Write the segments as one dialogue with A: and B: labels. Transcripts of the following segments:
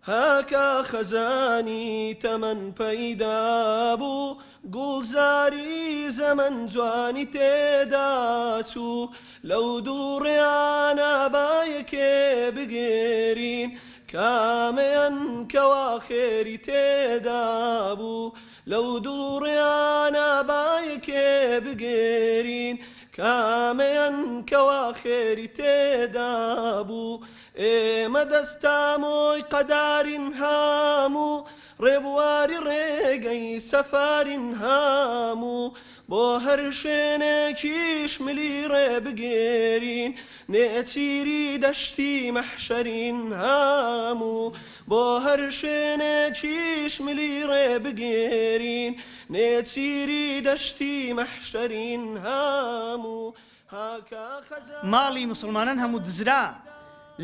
A: هاکا خەزانی تەمەن پەیدا بوو گوڵزاری زەمەن جوانی تێدا چوو لەو دووڕیانە با یەکێ بگێرین کامەیان کەوا خێری تێدا بوو لەو دووڕیانە با یەکێ بگێرین کامەیان کەوا خێری تێدا بوو ئێمە دەستامۆی قەدارین هاموو ڕێبواری ڕێگەی سەفارین هاموو بۆ هەر شوێنێکیش ملی ڕێ بگێرین نێچیری دەشتی مەحشەرین هاموو بۆ هەر شوێنێکیش ملی ڕێ بگێرین نێچیری دەشتی مەحشەرین هاموو
B: ماڵی موسڵمانان هەموو دزرا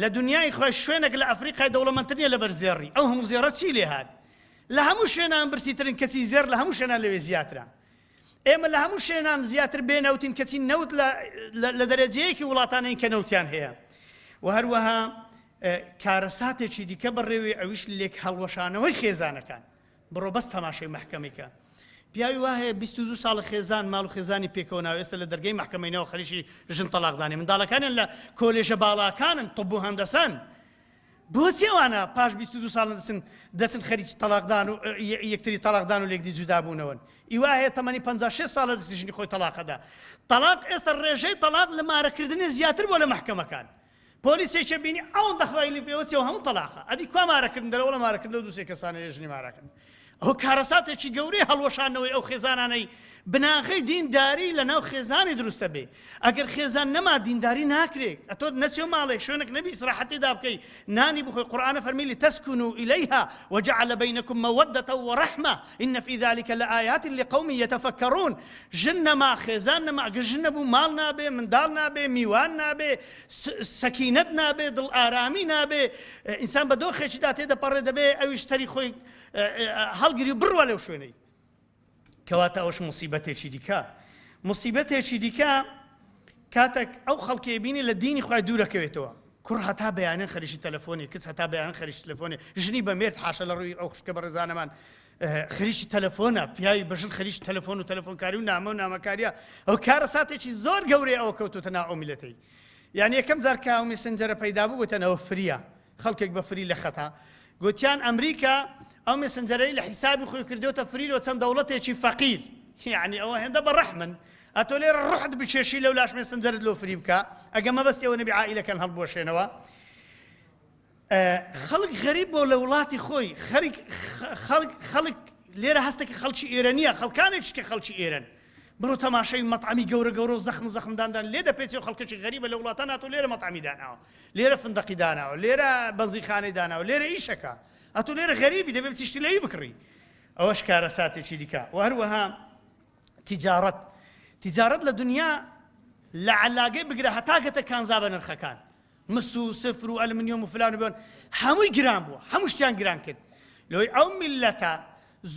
B: لە دنیای خۆی شوێنێک لە ئەفریقای دەوڵەمەندتر نیە لەبەر زێڕی ئەو هەموو زێڕە چی لێ هات لە هەموو شوێنان برسیترن کەچی زێڕ لە هەموو شوێنان لەوێ زیاترە ئێمە لە هەموو شوێنان زیاتر بێ نەوتین کەچی نەوت لە دەرەجەیەکی وڵاتانین کە نەوتیان هەیە و هەروەها کارەساتێکی دیکە بەڕێوی ئەویش لێک هەڵوەشانەوەی خێزانەکان بڕۆ بەس تەماشای مەحکەمەی کە. پیاوی وا هەیە 22 ساڵە خێزان ماڵ و خێزانی پێکەوە ناوە ئێستا لە دەرگەی مەحکەمەی ناوە خەریکی ژن تەڵاقدانی منداڵەکانیان لە کۆلێژە باڵاکانن طب و هەندەسەن بۆچی ئەوانە پاش 22 ساڵ دەچن دەچن خەریکی تەڵاقدان و یەکتری تەڵاقدان و لێکدی جودابوونەوەن ئیوا هەیە تەمەنی 56 ساڵە دەستی ژنی خۆی تەڵاقەدا تەڵاق ئێستا ڕێژەی تەڵاق لە مارەکردنی زیاتر بۆ لە مەحکەمەکان پۆلیسێکێ بینی ئەوەندە خوای پێوە چێ و هەموو تەلاقە ئەدی کوا مارەکردن دەرەوە لە مارەکردن لەو دووسێ کەسانە ژنی ماراکەن ئەو کارەساتێکی گەورەی هەڵوەشانەوەی ئەو خێزانانەی بناغەی دینداری لە ناو خێزانی دروستە بێ ئەگەر خێزان نەما دینداری ناکرێت ئەتۆ نەچێ ماڵێک شوێنێک نەبی ئیسراحەتی دا بکەی نانی بخۆی قورئانە فەرمی لتسكنوا إليها وجعل بينكم مودة ورحمة إن في ذلك لآيات لقوم يتفكرون ژن نەما خێزان نەما ئەگەر ژن نەبوو ماڵ نابێ منداڵ نابێ میوان نابێ سەکینەت نابێ دڵ ئارامی نابێ ئینسان بە دۆخێکیدا تێدەپەڕێ دەبێ ئەویش سەری خۆی هەڵگری و بڕوا لەو شوێنەی کەواتە ئەوش مصیبەتێکی دیکە مصیبەتێکی دیکە کاتێک ئەو خەڵکێ بینی لە دینی خی دوورەکەوێتەوە کوڕ هەتا بەیانە خەریکی تەلەفۆنی کچ هەتا بەیان خەریکی تەلەفۆنی ژنی بە مێرد حاشە لە ڕووی ئەو خوشکە بەڕێزانەمان خەریکی تەلەفۆنە پیاوی بەژن خەریکی تەلەفۆن و تەلەفۆنکاری و نامە و نامەکاریە ئەو کارەساتێکی زۆر گەورەیە ئەوە کەوتوتە ناو ئەو میلەتەی یعنی یەکەم جار کە ئەو messenger ە پەیدا بوو گوتنەوە free یە خەڵکێک بە free لە خەتا گوتیان ئەمریکا ئەو messenger ەی لە حیسابی خۆی کردوتە free لۆ چەند دەوڵەتێکی فەقیر یعنی ئەوە هێندە بە ڕەحمن ئەتۆ لێرە ڕحت بچێشی لەو لاش messenger ت لۆ free بکە ئەگە مەبەستی ئەوە نەبی عائیلەکەن هەڵبوەشێنەوە خەڵک غەریب بۆ لە وڵاتی خۆی خەریک خەڵک خەڵک لێرە هەستێکی خەڵکی ئێرە نییە خەڵکانێکش کە خەڵکی ئێرەن بڕۆ تەماشای مەطعەمی گەورە گەورە و زەخم زەخم داندان لێ دەپێچێ و خەڵکێکی غەریبە لە وڵاتان هاتوو لێرە مەطعەمی داناوە لێرە فندەقی داناوە لێرە بەنزینخانەی داناوە لێرە ئیشەکە ئەتۆ لێرە غەریبی دەبێ بچی شتی لەوی بکڕی ئەوەش کارەساتێکی دیکە و هەروەها تیجارەت تیجارەت لە دنیا لە عەلاگەی بگرە هەتا گەتە کانزا بە نرخەکان مس و سفر و ئەلمنیۆم و فلان و بێن هەمووی گران بووە هەموو شتیان گران کرد لۆی ئەو میلەتە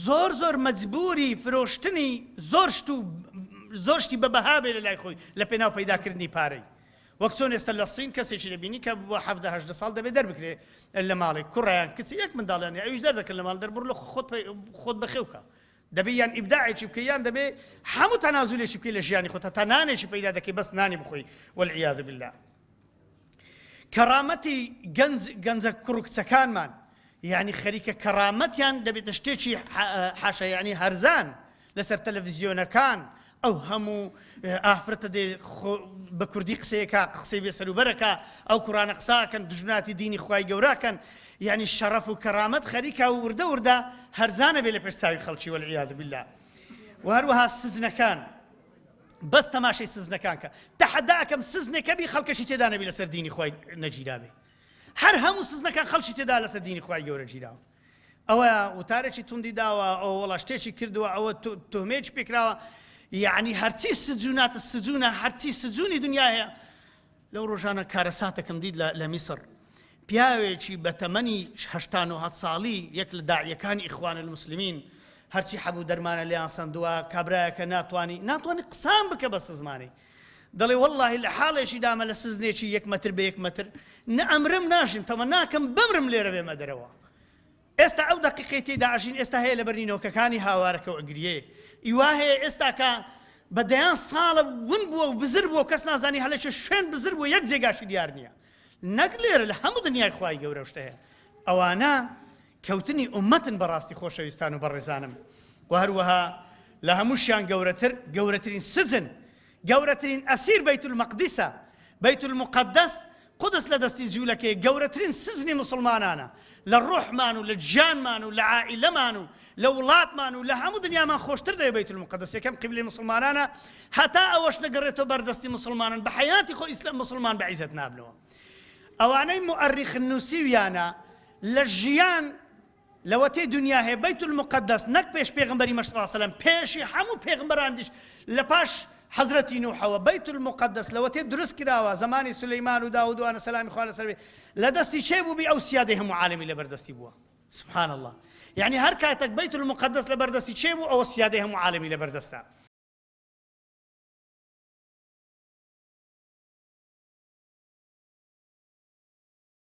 B: زۆر زۆر مەجبوری فرۆشتنی زۆر شت و زۆر شتی بە بەها بێ لە لای خۆی لە پێناو پەیداکردنی پارەی وەک چۆن ئێستا لە سین کەسێکی دەبینی کە بۆ حەڤدە هەژدە ساڵ دەبێ دەربکرێ لە ماڵێک کوڕیان کچ یەک منداڵیان ئەویش دەردەکەن لە ماڵ دەربڕ لە خۆت خۆت بەخێو کە دەبێ یان ئیبداعێکی بکەی یان دەبێ هەموو تەنازولێکی بکەی لە ژیانی خۆت هەتا نانێکی پەیدا دەکەی بەس نانی بخۆی والعیاذ بالله کەرامەتی گەنج گەنجە کوڕ و کچەکانمان یعنی خەریکە کەرامەتیان دەبێتە شتێکی حاشا یعنی هەرزان لەسەر تەلەڤیزیۆنەکان ئەو هەموو ئافرەتە دێ بە کوردی قسەیەکە قسەی بێ سەروبەرەکە ئەو کوڕانە قساکەن دژمناتی دینی خوای گەوراکەن یعنی شەڕەف و کەرامەت خەریکە و وردە وردە هەرزانە بێ لە پێش چاوی خەڵکی والعیاذ بالله و هەروەها سجنەکان بەس تەماشەی سزنەکان کە تەحەدا ئەکەم سزنێکە بی خەڵکەشی تێدا نەبی لەسەر دینی خوای نەگیرابێ هەر هەموو سزنەکان خەڵکی تێدا لەسەر دینی خوای گەورە گیراوە ئەوە وتارێکی توندی داوە ئەوە وەڵا شتێکی کردووە ئەوە تهمەیەکی پێکراوە یعنی هەرچی سجوناتە سجونە هەرچی سجونی دنیا هەیە لەو ڕۆژانە کارەساتێکم دیت لە میسر پیاوێکی بە تەمەنی 89 ساڵی یەک لە داعیەکانی ئیخوان المسلمین هەرچی حەبوو دەرمانە لێیان سەندووە کابرایەکە ناتوانانی ناتوانانی قسان بکە بەسە زمانی دەڵێ وەڵڵاهی لە حاڵێکی دامە لە سزنێکی یەک مەتر بە یەک مەتر نە ئەمرم ناژیم تەمە ناکەم بمرم لێرە بێمە دەرەوە. ئێستا ئەو دەقیقەی تێیدا ئەژین ئێستا هەیە لەبەر نینۆکەکانی هاوارەکە و ئەگریێ ئی وا هەیە ئێستاکە بە دەیان ساڵە ون بووە و بزر بووە و کەس نازانی هەلە چێ شوێن بزر بووە یەک جێگاشی دیار نییە نەک لێرە لە هەموو دنیای خوای گەورە شتە هەیە ئەوانە کەوتنی ئومەتن بەڕاستی خۆشەویستان و بەڕێزانم و هەروەها لە هەمووشیان گەورەتر گەورەترین سجن گەورەترین ئەسیر بەیت المەقدیسە، بەیت المقدس، قودس لە دەستی جوولەکەیە، گەورەترین سجنی موسڵمانانە، لە ڕۆحمان و لە گیانمان و لە عائیلەمان و لە وڵاتمان و لە هەموو دنیامان خۆشتر دەوێ بەیت المقدس یەکەم قیبلەی موسڵمانانە، هەتا ئەوەش نەگەڕێتەوە بەر دەستی موسڵمانان بە حەیاتی خۆ ئیسلام موسڵمان بە عیزەت نابنەوە. ئەوانەی موئەریخن نووسیویانە لە ژیان لەوەتەی دونیا هەیە بەیت المقدس نەک پێش پێغەمبەری مە صلی سلام پێشی هەموو پێغەمبەراندیش لە پاش حەزرەتی نوحەوە بەیت المقدس لەوەتەی دروست کراوە زەمانی سولەیمان و داود و ئەنە سەلامی خوا لەسەر بێ لە دەستی چێ بووبی ئەو سیادەی هەموو عالەمی لەبەر دەستی بووە سبحان الله یعنی هەر کاتێک بەیت المقدس لەبەر دەستی چێ بوو ئەوە سیادەی هەموو عالەمی لەبەر دەستە.